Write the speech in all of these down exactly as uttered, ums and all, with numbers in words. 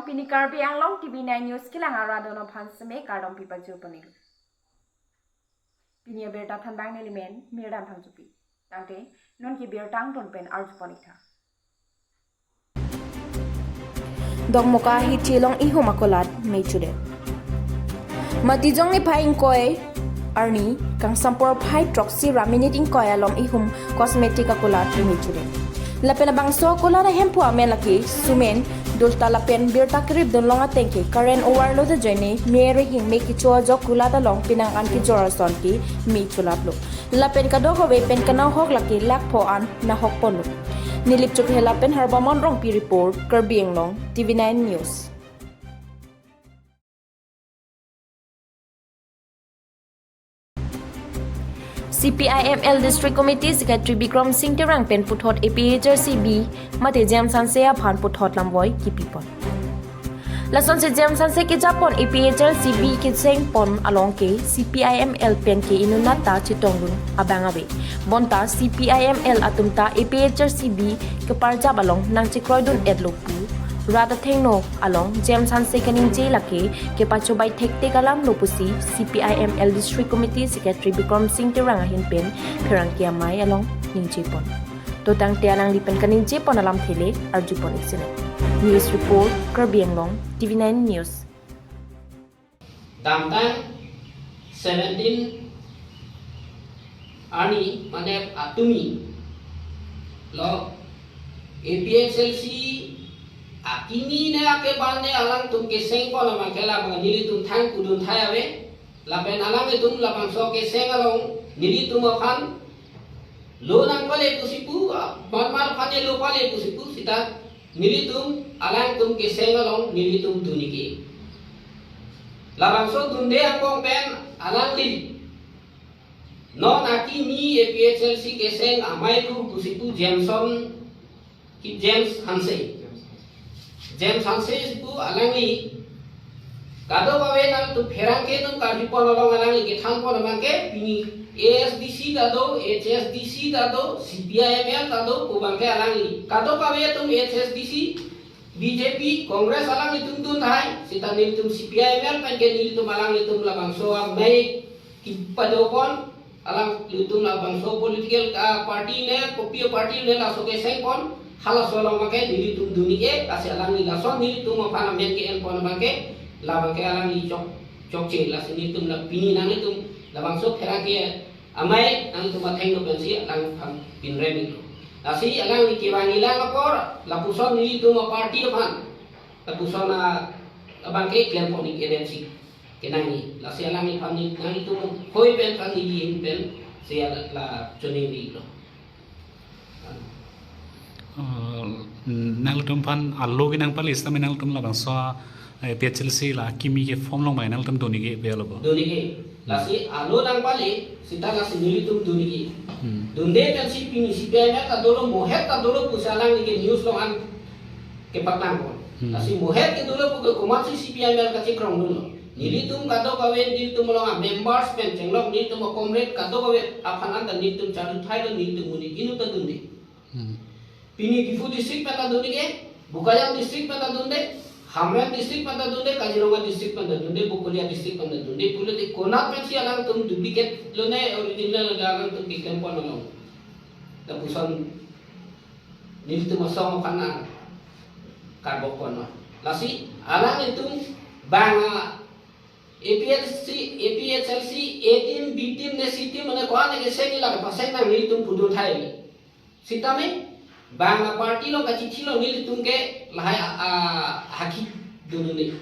Pini Karbi Anglong T V nine News kelang arat atum aphan seme kardom pipajir pon-ik. Pini abirta thanbang nelimen Mirdan Phangchopi. Tangte non ke birta angton pen arju pon-ik tha. Dokmoka hithi along ihum akulat mei chudet. Matijong niphai ingkoi arni kangsam porphai throksi ra minit ingkoi alom ihum cosmetic akulat mei chudet. Lapen labangso akulat ahemphu amen lake Sumen Dulta lapen birta kerip dunlong ateng ke current overload ajoine me rihing me kecho ajok kulat along penang an kejor ason ke mei chulaplo. Lapen kadokave pen kanahok lake lakh pho an nahok ponlo. Nilip Chokhe lapen Harbamon Rongpi report, Karbi Anglong, T V nine News. C P I M L District Committee Secretary Bikram Singh Terang pen puthot A P H L C B mate James Hanse aphan puthot lamvoi kipi pon. Lasonsi James Hanse kejapon A P H L C B keseng pon along ke C P I M L pen ke inut ta chetongdun abang ave. Bonta C P I M L atum ta A P H L C B keparjap along nangchekroidun-etlo pu rat athengno along James Hanse kaningje lake kepachobei thekthek alamlo pusi C P I M L District Committee Secretary Bikram Singh Terang ahin pen pherangke amei along ningje pon. To tangte alangli pen kaningje pon alamthe le arju pon-ik sene. News report, Karbi Anglong, T V nine News. Damtang seventeen arni mane atumi lo A P H L C akimi ne ake ban ne alangtum keseng pon abang ke labang nelitum thang kudun thai ave. Lapen alanglitum labangso keseng along nelitum aphan lo nangpale pusi pu, ah, ban mar aphan ne lo pale pusi pu sita nelitum alangtum keseng along nelitum dun-ik ke. Labangso dunde angbong pen alangli non akimi A P H L C keseng amei pu pusi pu Jameson ki James Hanse. James Hanse si pu alangli kadokave nangtum pherangke atum karju pon along alangli kethan pon abang ke pini A S D C ta do, H S D C ta do, C P I M L ta do pu abang ke alangli kadokave atum H S D C, B J P, Congress alanglitum dun thai, sita nelitum C P I M L pen ke nelitum alanglitum labangso amei kipado pon, alanglitum labangso political, ah, party ne, kopi party ne laso keseng pon, halaso along abang ke nelitum dun-ik ke, lasi alangli lason nelitum aphan amen ke-en pon abang ke, labang ke alangli chok, chokche, lasi nelitum la pini nanglitum labangso pherangke amei nangtum athengno pensi alangphan pinrem-iklo. Lasi alangli kevang-ilang apor, lapuson nelitum aparty aphan, lapuson a, abang ke klem pon-ik agency kenangji. Lasi alangliphan ni, nanglitum hoi pen phan neli ahin pensi la, la choningri-iklo. Eh, nangtum aphan alo ke nangpale sitame nangtum labangso, eh, A P H L C la akimi ke form along bai nangtum dun-ik ke ave lo bo? Dun-ik ke. Lasi alo nangpale sita lasi nelitum dun-ik ke. Hmm. Dunde pensi pini C P I M L ta dolo, mohet ta dolo pusi alangli ke news along an kepatang pon. Hmm. Lasi mohet ke dolo pu ke komatsi C P I M L kachekrong dunlo. Nelitum kadokave nelitum along a members pen chenglok nelitum a comrade kadokave aphan anta nelitum charju thailo, nelitum monit inut ta dunde. Hmm. Pini Diphu district pen ta dunde ke, Bokajan district pen ta dunde, Hamren district pen ta dunde, Kaziranga district pen ta dunde, Bokolia district pen ta dunde, pulote konat pensi alangtum duplicate lone original lone alangtum keklem pon along. Lapuson nelitum asong aphan nangkarbok pon ma. Lasi alanglitum bang a A P H C, A P H L C, A team, B team, ne C team, ne ko-an ne keseng ila kepaseng nang nelitum pudun thai. Sitame bang a party along kachithi along nelitum ke lahai a, a, hakhi dun-un-e.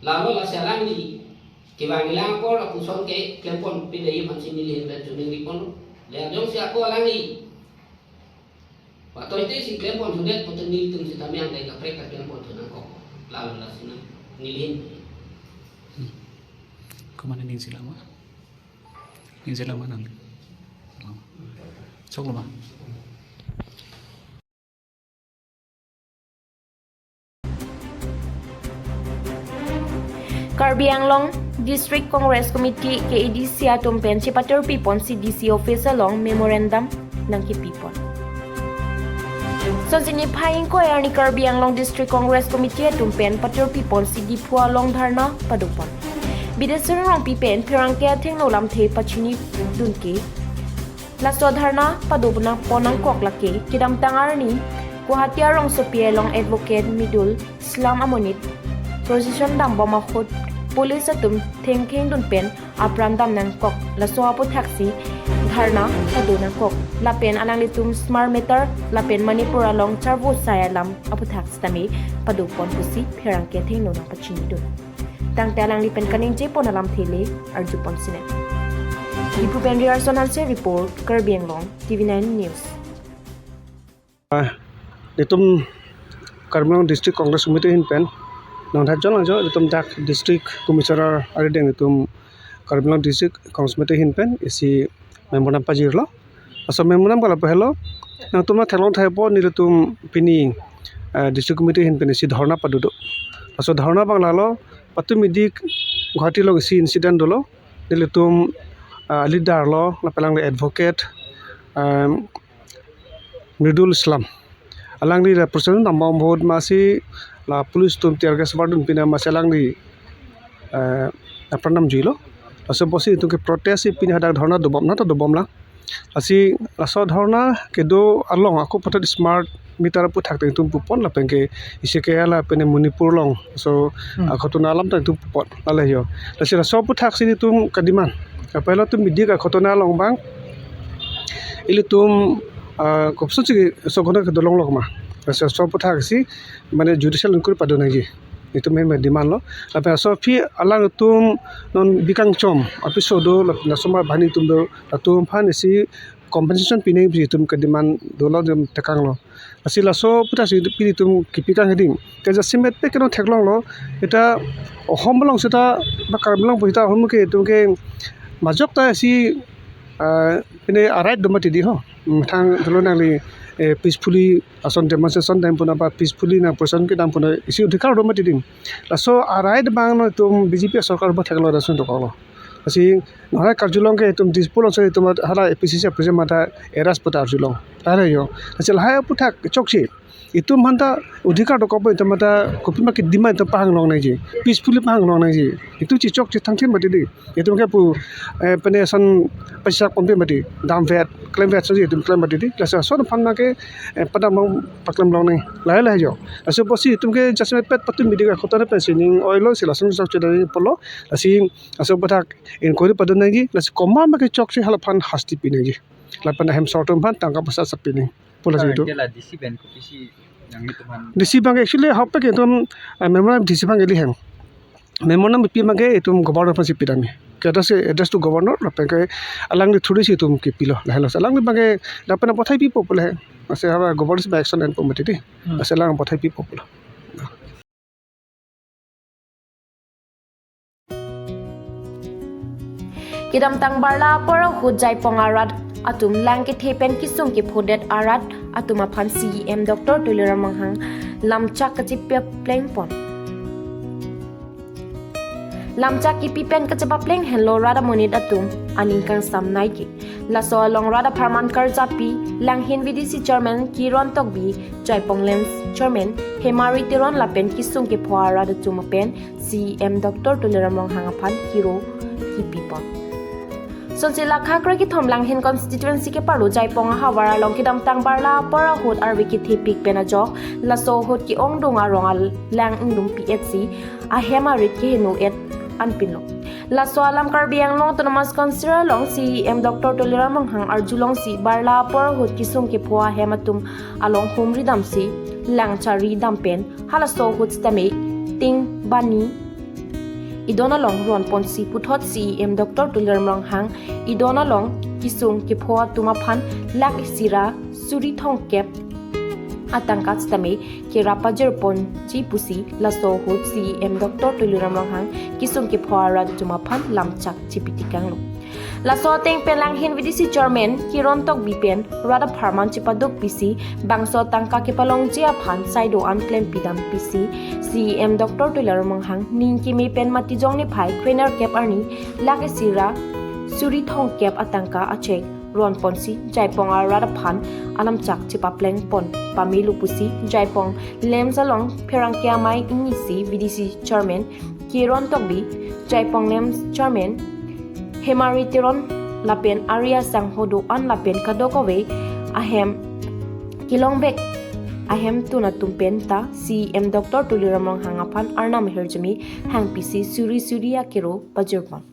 Lalo lasi alangli kevang-ilang apor lapuson keklem pon pide aphansi neli ahin pen choningri ponlo. Le jongsi ako alangli patoite si klem pon thudet pulote nelitum sitame angdeng kaprek kaklem pon thu nangkok. Lalo lasi nang neli ahin. Hmm. Komat ning si lama? Ning si lama nang. Choklo ma? Karbi Anglong District Congress Committee, K A D C atum pen chepaterpi ponsi D C office along memorandum nangkepi pon. Sonsi niphai ingkoi arni Karbi Anglong District Congress Committee atum pen patirpi ponsi Diphu along dharna padopon. Bidya Teron Ronghangpi pen pherangke athengno lamthe pachini dunke. Laso dharna padopon nangkok lake kedamtang arni Guwahati arongsopi along Advocate Mridul Islam amonit procession dambom ahut police atum thengtheng dun pen apran dam nangkok, laso aphuthaksi dharna pado nangkok. Lapen alanglitum smart meter lapen Manipur along charvo sai alam aphuthak sitame padopon pusi pherangke athengno nangpachini dun. Tangte alangli pen kaningje pon alamthe le arjupon sinang. Diphu pen Riarson Hanse report, Karbi Anglong, T V nine News. Ah, itum Karbi Anglong District Congress Committee ahin pen nang thajon ajo itum dak District Commissioner arideng itum Karbi Anglong District Congress Committee ahin pen isi memorandum pajirlo. Laso memorandum ke lapu helo, nangtum theklong thaipo nelitum pini, eh, District Committee ahin pen isi dharna padodo. Laso dharna abang lalo, patumi dik Guwahati along isi incident dolo, nelitum, ah, leader lo, lapen alangli advocate, em, Mridul Islam. Alangli la procession dambom ahut masi la police atum tear gas vardun pina masi alangli, eh, apran damjuilo. Laso apotsi itum ke protest si pini hadak dharna dobom na to dobom lang. Lasi laso dharna kedo along ako patat smart meter aphuthak ta itum pupon lapen ke isi ke lapen Manipur along. So, hmm, akhotona alam ta itum pupon lale yo. Lasi laso aphuthaksi itum kediman. Apelo itum midi ke akhotona along abang ilitum, ah, kopso chigi so gona ke dolong lok ma. Laso, laso aphuthaksi mane judicial inquiry pado nangji. Itum main demand lo. Lapen laso aphi alangtum non bikangchom apiso do lapen laso ma bani atum do latum aphan isi compensation pinangji itum ke demand dolo itum tekanglo. Lasi laso aphuthaksi pini itum kipikang hiding. Ke jasemet pe keno theklonglo. Ita ohom along seta ba Karbi Anglong pusita ohom ke itum ke majok ta isi, ah, pine a-right do mati di ho. Hmm, thang dolo nangli, eh, peacefully ason demonstration dam puna ba peacefully nang procession kedam puna isi odhikar do mati di. Laso a-right abang non itum B J P sorkar ba theklo lason dokoklo. Lasi nora karjulong ke itum Dispur along so itum hala A P C C president mata arrest puta arjulong. Tare yo. Lasi lahai aphuthaksi chokche. Itum aphan ta odhikar dokokpo itum mata kopi ma ke demand itum pahang long nangji. Peacefully pahang long nangji. Itum chechokche thangthim mati di. Itum ke pu, eh, pene ason pasak ponpe mati. Damvet, klemvet so itum klem mati di. Laso ason aphan ma ke, eh, padam long paklem long nang. Lahai lahai yo. Laso apotsi itum ke jasemet pet patumi dik akhotona pen sining oilo si lason sok chedari polo. Lasi laso aphuthaksi inquiry pado nangji. Lasi komat ma ke chokche hala aphan hasti pinangji. Lapen ahem sortum aphan tangka poisa sap pining. Pula. Sir, situ. Ke la D C pen kopisi nanglitum aphan? D C abang actually ahok pen ke itum, eh, memorandum D C abang eli hem. Memorandum pipe ma ke itum governor aphansi pidamji. Ke address, address to governor lapen ke alangli through si itum kipilo. Lahelo alangli abang ke lapen pathai pipo pule. Masi haba governor si ba action enpo mati di. Hmm. Masi alang pathai pipo pule. Kedamtang barla apor ahut Jaipong arat atum lang kethe pen kesung kephodet arat atum aphan C E M Doctor Tuliram Ronghang lamchak kachepapleng pon. Lamchak kipi pen kachepapleng henlo rat amonit atum aning kangsam nai ke. Laso along rat apharman karjapi Langhin V D C Chairman Kiron Tokbi, Jaipong Lands Chairman Hemari Teron lapen kesung kepho arat atum pen C E M Doctor Tuliram Ronghang aphan kiro kipi pon. Sonsi lakha kre kethom Langhin constituency keparlo Jaipong ahavar along kedamtang barla apor ahut arve kethepik pen ajok laso ahut ke-ongdung arong alang ingdung P H C ahem arit keheno et anpinlo. Laso alam Karbi Anglong Autonomous Council along C E M Doctor Tuliram Ronghang arjulongsi barla apor ahut kesung kepho ahem atum along humri damsi lang chari dam pen halaso ahut sitame ting bani idon along ron ponsi puthot C E M Doctor Tuliram Ronghang idon along kesung kepho atum aphan lakh isi ra suri thomkep atangka sitame kerap pajir ponji pusi laso ahut C E M Doctor Tuliram Ronghang kesung kepho arat atum aphan lamchak chepatikanglo. Laso ateng pen Langhin V D C Chairman Kiron Tokbi pen rat apharman chepaduk pisi bangso tangka kepalongji aphan saido an klem pidam pisi C E M Doctor Tuliram Ronghang ning keme pen Matijong niphai krenerkep arni lakh isi ra suri thomkep atangka a cheque ronponsi Jaipong arat aphan alamchak chepaplengpon pamelo pusi Jaipong LAMPS along pherangke amei ingnisi V D C chairman Kiron Tokbi, Jaipong LAMPS chairman Hemari Teron lapen ari asangho do-an lapen kadokave ahem kelongvek ahemtun atum penta C E M Doctor Tuliram Ronghang aphan arnam ahirjume hangpisi suri suri akero pajirpon.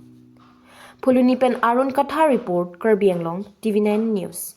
Phuloni pen Arun Kathar report, Karbi Anglong, T V nine News.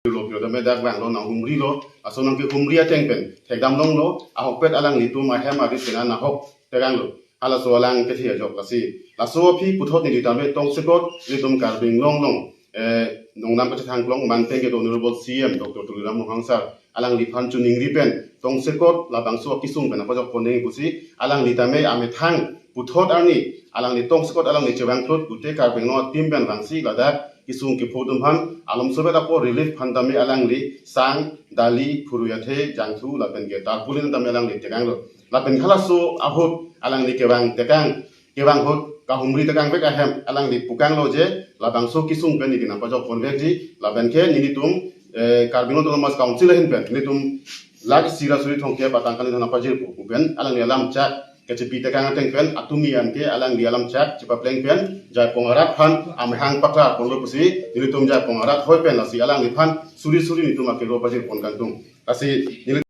Lo pio dame dak vanglo, nang humrilo, laso nangkehumri ateng pen thekdam longlo, ahokpet alanglitum ahem arit penang ahok teganglo. Halaso alang kethe ajok lasi. Laso aphi puthot neli tame tongsekot nelitum Karbi Anglong along, eh, nongnam kachethang klong manteng ke Honorable C E M Doctor Tuliram Ronghang sir alangliphan choningri pen tongsekot labangso akesung pen apajokpon nangji pusi alangli tame amethang puthot arni alangli tongsekot alangli chevangthu pute Karbi Anglong a-team pen vangsi ladak kesung kepho atum aphan alomsovet apor relief aphan tame alangli sang, dali, phurui athe, jangthu lapen ke tarpaulin tame alangli tekanglo. Lapen halaso ahut alangli kevang tekang, kevang ahut kahumri tekangvek ahem alangli pukanglo je labangso kesung pen nelitum nangpajokponvekji lapen ke nelitum, eh, Karbi Anglong Autonomous Council ahin pen nelitum lakh isi ra suri thomkep atangka nelitum nangpajirpo pu pen alangli alamchak kachepi tekang ateng pen atumi an ke alangli alamchak chepapleng pen Jaipong arat aphan amahang paklarponlo pusi nelitum Jaipong arat hoi pen lasi alangliphan suri suri nelitum akero pajirpon kangtung. Lasi neli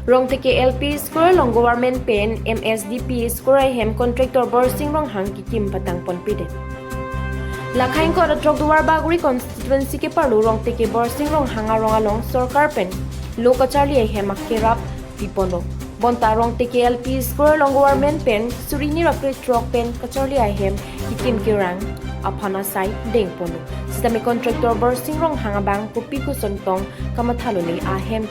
Rongteke L P School along government pen M S D P school ahem contractor Borsing Ronghang kekim patangponpedet. Lakha ingkoi ra throk Duarbagori constituency keparlo Rongteke Borsing Ronghang arong along sorkar pen lo kacharli ahem akerap piponlo. Bonta Rongteke L P School along government pen suri hini ra krethrok pen kacharli ahem kekim kerang aphan asai dengponlo. Sitame contractor Borsing Ronghang abang kopi koson tong kamathalone ahem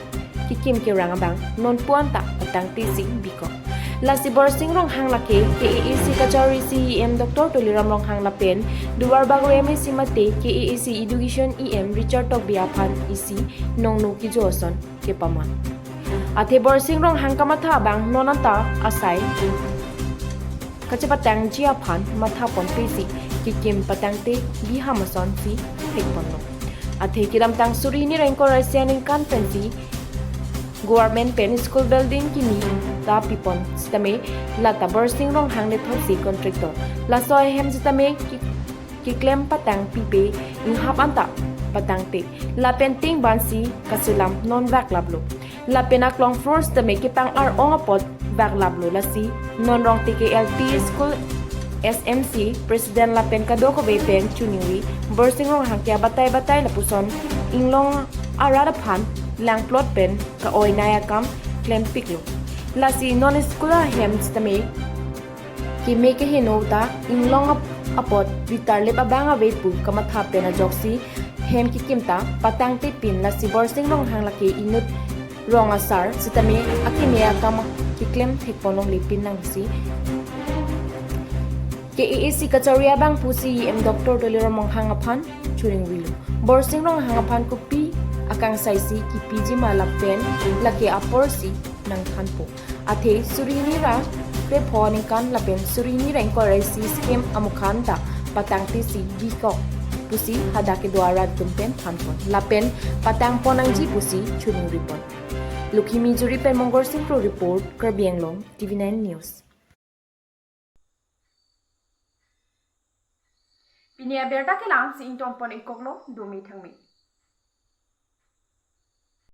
kekim kerang abang nonpu anta patangtesi bikok. Lasi Borsing Ronghang lake K A A C kachari C E M Doctor Tuliram Ronghang lapen Duarbagori M A C mate K A A C Education E M Richard Tokbi aphan isi nongno kijo ason kepaman. Athe Borsing Ronghang kamatha abang non anta asai kachepatangji aphan mathaponpesi kekim patangte biham asonsi thekponlo. Athe kedamtang suri hini ra ingkoi ra isi aningkan pensi government pen school building kimi ta pipon sitame lata Borsing Ronghang nethotsi contractor. Laso ahem sitame ki- keklem patang pipe inghap anta patangte. Lapen ting bansi kaselam non vaklaplo. Lapen aklong floor sitame kepang ar-ong apot vaklaplo lasi non Rongteke L P School S M C President lapen kadokave pen choningri Borsing Ronghang ke abatai batai lapuson inglong arat aphan langplot pen ka-oinei akam klempiklo. Lasi non school ahem sitame keme keheno ta inglong ap- apot ritarlip abang ave pu kamatha pen ajoksi hem kekim ta patangtepin lasi Borsing Ronghang lake inut rong asar sitame akeme akam keklem thekponlongle pin nangsi K A A C kachari abangphu C E M Doctor Tuliram Ronghang aphan choningrilo. Borsing Ronghang aphan kopi akangsaisi kipiji ma lapen lake aporsi nangthanpo. Athe suri hini ra krepho aningkan lapen suri hini ra ingkoi ra isi scheme amukhan ta patangtesi bikok pusi hadak kedo arat atum pen thanpon lapen patangpon nangji pusi choningripon. Lukhimijuri pen Mongol Singkro report, Karbi Anglong, T V nine News. Pini abirta ke la-ansi ingtonpon-ikoklo, dome thangme.